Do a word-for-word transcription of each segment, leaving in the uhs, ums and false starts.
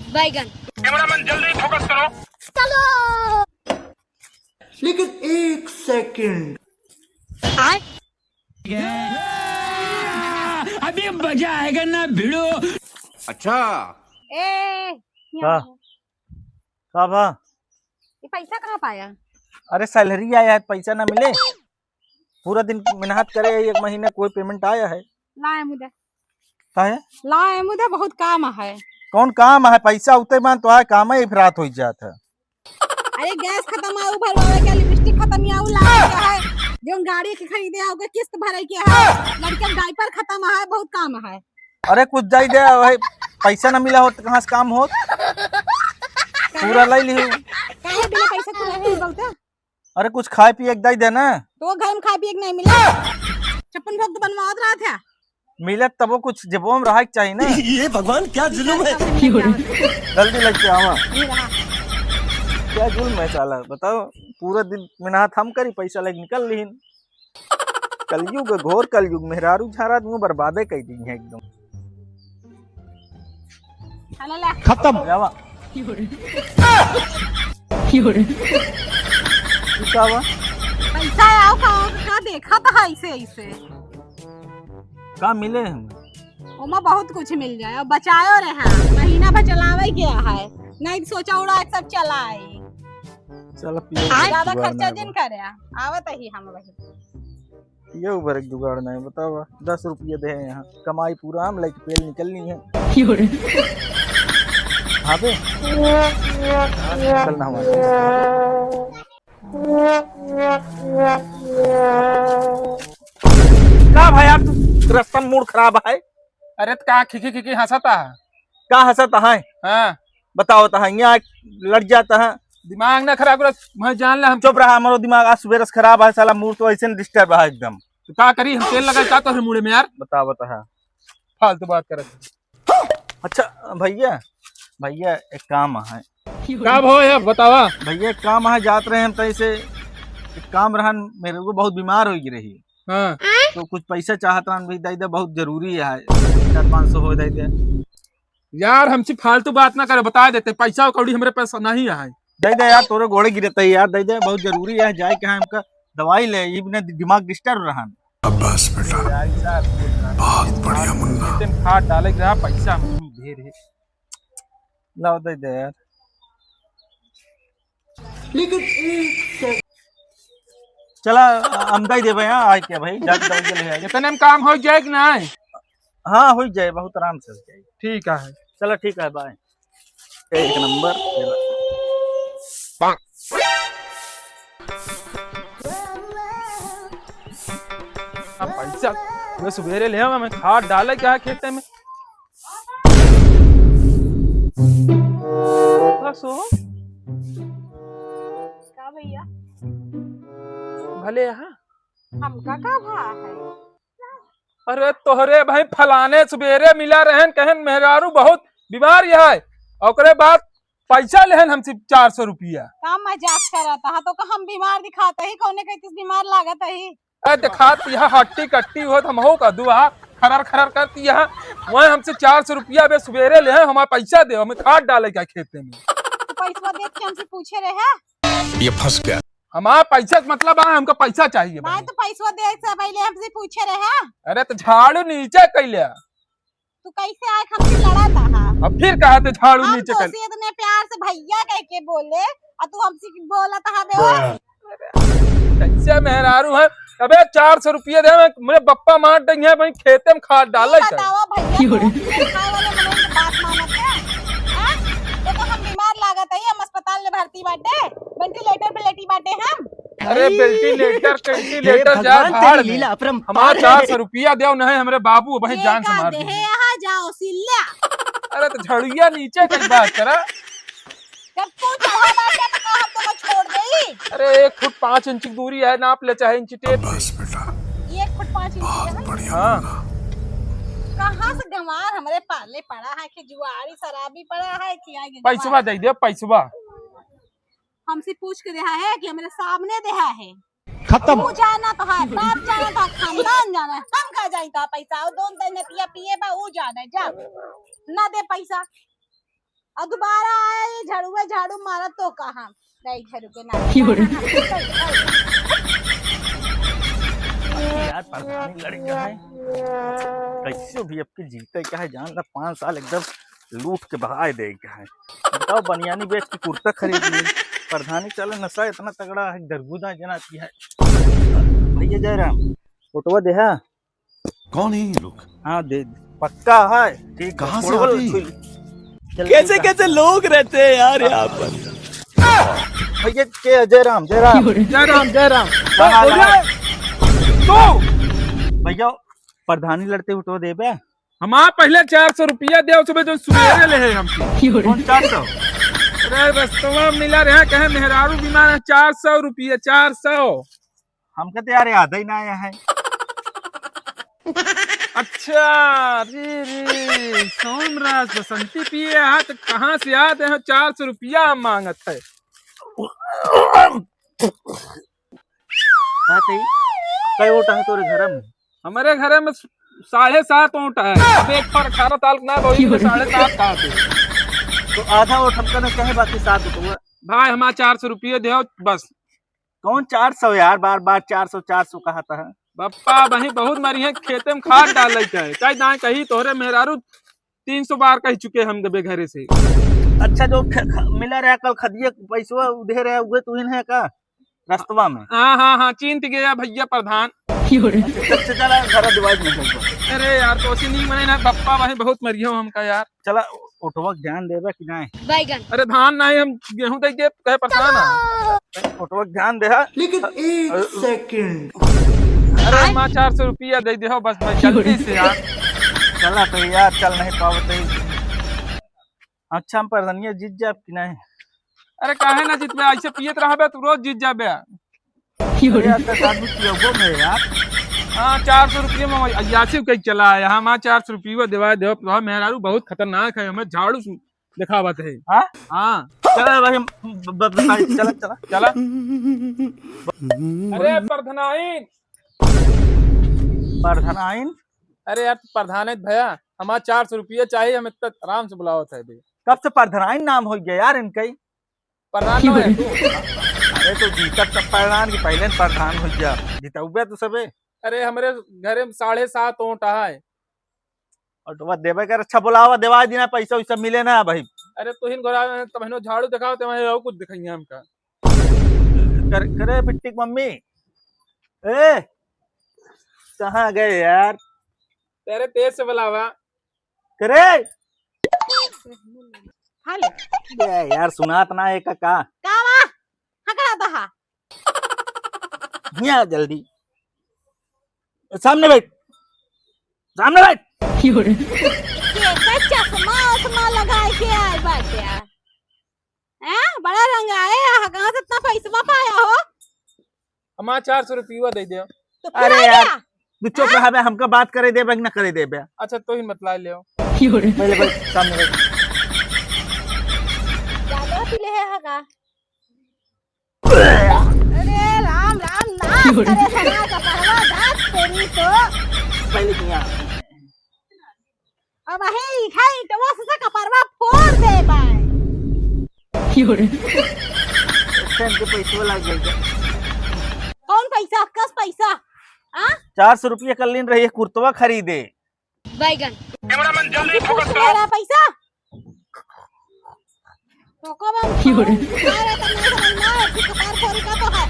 बैगन। कैमरामैन, जल्दी फोकस करो। चलो। लेकिन एक सेकंड। अभी मजा आएगा ना भिड़ो। अच्छा। ए, का? यहाँ। का बा? ये पैसा कहाँ पाया? अरे, सैलरी आया है, पैसा ना मिले? पूरा दिन मेहनत करे, एक महीना कोई पेमेंट आया है? लाए मुझे। काहे? लाए मुझे, बहुत काम है। कौन काम है? पैसा उते मान तो आए, काम है, इफरात हो जात है। अरे, गैस खतम आऊ भरवावे के, लिपस्टिक खतम आऊ लावे के है, जो गाड़ी के खरीदे आऊ के किस्त भरे के है, लड़के डायपर खतम है, बहुत काम है। अरे, कुछ दे दे भाई, पैसा ना मिला होत तो कहाँ से काम होत? पूरा ले लिहू। काहे बिना पैसा के रहे बहुत? अरे, कुछ खाए पिए के दे दे ना। तो घर में खाए पिए के नहीं मिला? छप्पन भोग तो बनवावत रहा था। मिलत तबो कुछ जेबो में रहे के चाहिए ना। ये भगवान, क्या जुल्म है। जल्दी लेके आवा। ये रहा। क्या जुल्म है साला, बताओ। पूरा दिन मेहनत हम करी, पैसा लेके निकल लीन। कलयुग, घोर कलयुग, मेहरारू झारा दूँ बर्बादे कर दी है एकदम। हेलो, ले। खत्म। जावा। ई का बा? पैसा आओ का, का देखा था ऐसे, ऐसे। का मिले हम? ओमा बहुत कुछ मिल जाए, और बचायो रहे, महीना भर चलावे के है, नहीं सोचा उड़ा के सब चलाए। चल, पियो। ज्यादा जुगाड़ खर्चा नहीं जिन बा। करे, आवत ही हम वही। पियो भर एक जुगाड़ नहीं, बतावा, दस रुपये दे हैं यहाँ, कमाई पूरा हम लेके पेल निकलनी है। हाँ बे। चल ना हमारे। का भाई यार, तू रस्ता मूड खराब है। अरे त का खिखी खिखी हंसत है? का हंसत है? हाँ। बताओ तो है, यहाँ लड़ जाता है। दिमाग ना खराब कर, मैं जान ले हम। चुप रहा, हमारो दिमाग आज सुबह से खराब है साला, मूड तो ऐसे डिस्टर्ब है एकदम। तो का करी, हम तेल लगाई का तोहरे मुड़े में यार? बताओ तो है। फालतू बात करत। अच्छा भैया, भैया एक काम है। का भो है बतावा? भैया एक काम है, जात रहे हम तैसे, एक काम रहन, मेरे को बहुत बीमार हो गई रही। हाँ। तो कुछ पैसा चाहत रहन भाई, दे दे, बहुत जरूरी है, चार पाँच सौ हो दे दे। यार हमसे फालतू बात ना करे, बता देते, पैसा कौड़ी हमरे पास नहीं है। दे दे यार, तोरे गोड़े गिरते है यार, दे दे, बहुत जरूरी है, जाए के है हमका दवाई ले, ये बिना दिमाग डिस्टर्ब रहन। अब्बास बेटा, बहुत बढ़िया मुन्ना। खाद डाले के रहा, पैसा नहीं ढेर है। लाओ दे दे यार। लेकिन एक सेकंड। चला, हम दे देबे यहाँ आके भाई, जाके दवाई ले आए। इतने में काम हो जाए कि नहीं? हाँ, हो जाए, बहुत आराम से हो जाए। ठीक है। चला, ठीक है, बाय। एक नंबर। अब पैसा वे सुबेरे ले आवा, मैं खाद डाले क्या खेते में। बस हो। का भैया? भले यहाँ। हमका का भा है? अरे तोहरे भाई फलाने सुबेरे मिला रहन, कहन मेहरारू बहुत बीमार है, ओकरे बाद पैसा लेहन हमसे चार सौ रुपया। का मजाक करत हा? तो का हम बीमार दिखात ही? कौने कहती बीमार लागत ही? ए, दिखात यह हट्टी कट्टी होत, हमहू का दुआ खरर खरर करती है। वह हमसे चार सौ रुपया बे सुबेरे लेहन, हमारा पैसा दे, हमें खाद डाले का खेते में। तो पैसवा देत के हमसे पूछे रहे? ये फंस गया। हमार पैसा के मतलब है, हमका पैसा चाहिए भाई। तो पैसवा दे से पहले हमसे पूछे रहे। अरे तो झाड़ू नीचे कैले। तू कैसे आए हमसे लड़ा था? अब फिर कहा थे झाड़ू हम नीचे तो कैले। उसे इतने प्यार से भैया कह के बोले, और तू हमसे की बोला था बे। कैसे मेहरारू है? अबे चार सौ रुपये दे, मैं, मेरे बप्पा मार देंगे भाई, खेते में खाद डाले ये कर। बतावा भैया, तू खाए वाले मनई के बात मानत है? हाँ? देखो हम बीमार लागत है, हम अस्पताल में भर्ती बाटे, वेंटिलेटर पे लेटी बाटे हम। अरे वेंटिलेटर, वेंटिलेटर जा भाड़ में। हमारा चार सौ रुपया दे, नहीं हमरे बाबू वही जान से मार देहे। यहाँ जाओ सिल्ला। अरे तो झड़िया नीचे की बात करा। जब तू चढ़ा बाटे तो का हम तोका छोड़ देई? अरे एक फुट पाँच इंच की दूरी है, नाप ले चाहे इंची टेप। बस बेटा। एक फुट पाँच इंच की है? हाँ। कहाँ से गंवार हमरे पाले पड़ा है कि जुआरी शराबी पड़ा है कि आगे पैसवा दे दे, पैसवा। हमसे पूछ के देहा है कि हमरे सामने देहा है। खत्म। तू जाना तो है, बाप जाना तो है, खानदान जाना है, हम का जाई तो पैसा, वो दोन दिन नतिया पिए बा, वो जाना है, जा। ना दे पैसा। और दोबारा आया ये झाड़ुआ झाड़ू मारा तो कहा नहीं झाड़ू के ना। क्यों रे? यार, प्रधानी लड़ गया है, कैसे भी अब की जीते क्या है, जान ला, पाँच साल एकदम लूट के बहाए दे क्या है। बताओ, बनियानी बेच के कुर्ता खरीद लिए, प्रधानी चले, नशा इतना तगड़ा है, दरगुदा जना की है। भैया जयराम, फोटोवा दे हा। कौन है ये लोग? हाँ, दे, पक्का है कि कहाँ से फोड़वल आते हैं? छुई? चल, कैसे चल, कैसे चल। लोग रहते हैं यार यहाँ पर। भैया के जयराम, जयराम। जयराम, जयराम। कहाँ अरे, ला? तो भैया, प्रधानी लड़ते हुए तो देबे। हमार पहले चार सौ रुपया दे, उसमें जो सुबेरे ले है हमसे। कौन चार सौ? अरे, रस्तवा में मिला रहे, कहे मेहरारू बीमार है, चार सौ रुपया, चार सौ। हमके तो यार याद ही ना आया है। अच्छा, अरे रे, सोमराज बसंती पिए हा तो कहाँ से याद है, चार सौ रुपया हम मांगत है। का कही? कई ओटा है तोरे घर में? हमारे घर में साढ़े सात ओटा है। अब एक पर अठारह साल ना, वही में साढ़े सात कहाँ से? तो आधा ओट हमका ना कहे, बाकी सात ओट हुआ। भाई, हमारा चार सौ रुपये दे बस। कौन चार सौ यार, बार बार चार सौ, चार सौ कहा था। बप्पा, वही बहुत मरी है, खेते में खाद डाल लेते हैं। चाहे दाएं कही, तोहरे मेहरारू तीन सौ बार कह चुके हम दबे घरे से। अच्छा, जो ख-, ख-, मिला रहा कल खदिया पैसवा उधे रहे, उहे तू ही है का रस्तवा में? हाँ, हाँ, हाँ, चिंत गया भैया प्रधान। अच्छा, चल, चल, चल, घर दिवाई में चल, चल। अरे यार, तो ऐसे नहीं मने ना, बप्पा वही बहुत मरियो हमका यार। चला, ओटवा के ध्यान देबे कि नहीं? बैगन। अरे धान नहीं, हम गेहूं दे के कहे परेशान है। ओटवा के ध्यान दे, हाँ। लेकिन एक अरे, second। अरे माँ, चार सौ रुपया दे दे हो बस भाई, जल्दी से यार। चला तो यार, चल नहीं पावत है। अच्छा, हम प्रधानिया जीत जाब कि नहीं? अरे काहे ना जीतबे, ऐसे पियत रहबे तू रोज जीत जाबे। अरे यार, तो आदमी पियबो में यार। हाँ, चार सौ रुपये में अयासी कहीं चला आया। हाँ, माँ, चार सौ रुपये देवा दे, तो मेहरारू बहुत खतरनाक है, हमें झाड़ू से दिखावत है। हाँ? हाँ। चला भाई, हम ब-, ब-, ब-, चला, चला। चला। अरे प्रधानाइन। प्रधानाइन? अरे यार, तू प्रधान है भैया, हमारा चार सौ रुपये चाहिए, हम इतना आराम से बुलावत है बे। कब से प्रधानाइन नाम हो गया यार इनका ही? प्रधान ना है तू? अरे तो जीतब तब प्रधान की पहले न प्रधान हो गया, जितौबे तू सबे। अरे हमरे घरे में साढ़े सात ओट है। और तो देवे कर, अच्छा बुलावा, देवा दिना पैसा वैसा मिले ना भाई। अरे तू हिन घोड़ा तब हिनो झाड़ू दिखाओ, ते वहीं और कुछ दिखाइए हमका। कर, करे बिट्टी की मम्मी। ए, कहाँ गए यार? तेरे तेज से बुलावा। करे। हेलो। ए यार, सुनात ना है का, का? का वा? हकड़ा दहा। हिया जल्दी। सामने बैठ। सामने बैठ। के का चश्मा उश्मा लगाए के आए बाटे? हैं? बड़ा रंगाए, आ, कहाँ से इतना पैसवा पाया हो? हमार चार सौ रुपया दे दे। तो अरे फिर आ यार, गया? तू चुप रहा बे, हमका बात करे देबे कि ना करे देबे? अच्छा, तो ही मत ला ले। पहले बैठ, सामने बैठ। ज्यादा पी ले है का? अरे राम, राम, नाश करे सना का पहला जात तेरी तो। पहले किया। अब हे इठा इटवा से कपरवा फोड़ दे बाय। अच्छा, इनके पैसवा लाग गए क्या? कौन पैसा? कस पैसा? हाँ? चार सौ रुपया कल लीन रही है कुर्तवा खरीदे। बैगन। तुम्हारा पैसा? तो कब हम अरे, तो नहीं समझ में आए, फिर कपार फोड़ी का तो है।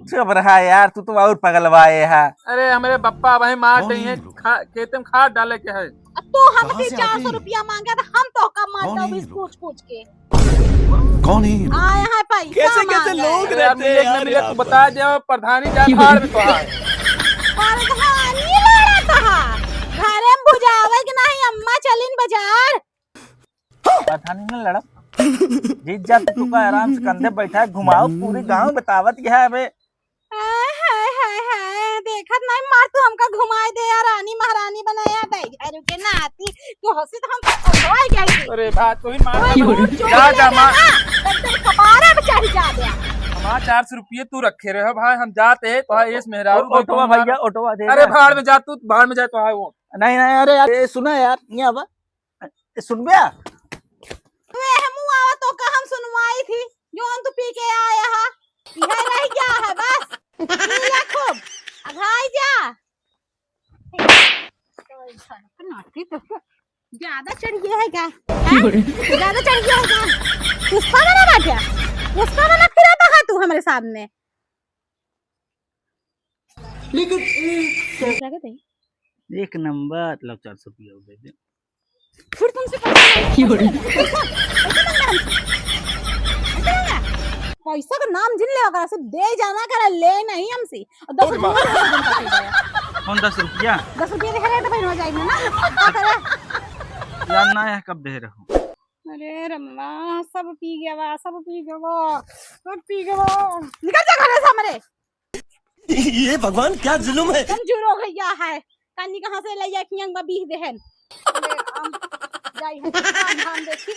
चुप रहा यार, तू तो और पगलवाए है। अरे, हमरे बप्पा वही मार कौन रही है है, ये लोग? खा-, खेते में खाद डाले के है। अब तू हमसे कहाँ से आते हैं? चार सौ रुपया मांगे तो हम तो कम मार कौन है ये लोग? पूछ पूछ के। कौन है ये लोग? आए हैं पैसा कैसे, कैसे मांगे। लोग अरे यार, रहते हैं मिले, यार, मिले, यहाँ तू पर। बता दे, प्रधानी जाए भाड़ में तो आए। प्रधानी लड़त हा। घरे में बुझावे के नहीं, अम्मा चलिन बाजार। पता नहीं ना लड़ब। जीत जा तो तू का आराम से कंधे बैठा घुमाओ, पूरी गांव बतावत यह है बे। हाय, हाय, हाय, हाय, देखत नहीं मार तू हमका घुमाए दे यार, रानी महारानी बनाया दे झाड़ू के नाती, तू हंसी तो हम घबराए गए थे। अरे बात तो ही मार ओए, दे। तू चोरी जा, जा, ले मार। ना, एकदम कपारे पे चढ़ जा बे। हमार चार सौ रुपये तू रखे रहे भाई, हम जाते हैं तो एस मेहरारू ओ-, भाई ओटवा कौन मार-, भैया, ओटवा दे अरे दे। भाड़ में जा तू, भाड़ में जा तो आए वो। नहीं, नहीं, अरे यार, ये सुना यार, ये अब ए, सुनबे? तू एह मुँह आवा तो का हम सुनवाई थी, जौन तू पी के आया हा। इहे रह गया है बस। पी ले खूब। अघाई जा। नाटी तो ज्यादा चढ़ गया है का? हैं? ज्यादा चढ़ गया है का? पुष्पा बना बाटे? पुष्पा बना फिरा था तू हमरे सामने। लेकिन एक एक नंबर, लो, चार सौ रुपया दे दे। फिर तुमसे पैसा मांगे? पैसा, पैसा मांगना हमसे? पैसा मांगना? पैसा का नाम जिन ले, ओकरा से दे जाना, करे ले नहीं हमसे। और दस रुपया दे दे। कौन दस रुपया? दस रुपया दे रहे तो फिर हो जाएगी ना। का करे? यार ना, यह कब दे रहो? अरे रम्मा, सब पी गवा, सब पी गवा, सब पी गवा। निकल जा घरे से हमरे। ये भगवान, क्या जुल्म है। कमजोर हो गया है। कानी कहाँ से ले जाए खियंग बा बीह देहन। अरे राम, जाई हम काम धाम देखी।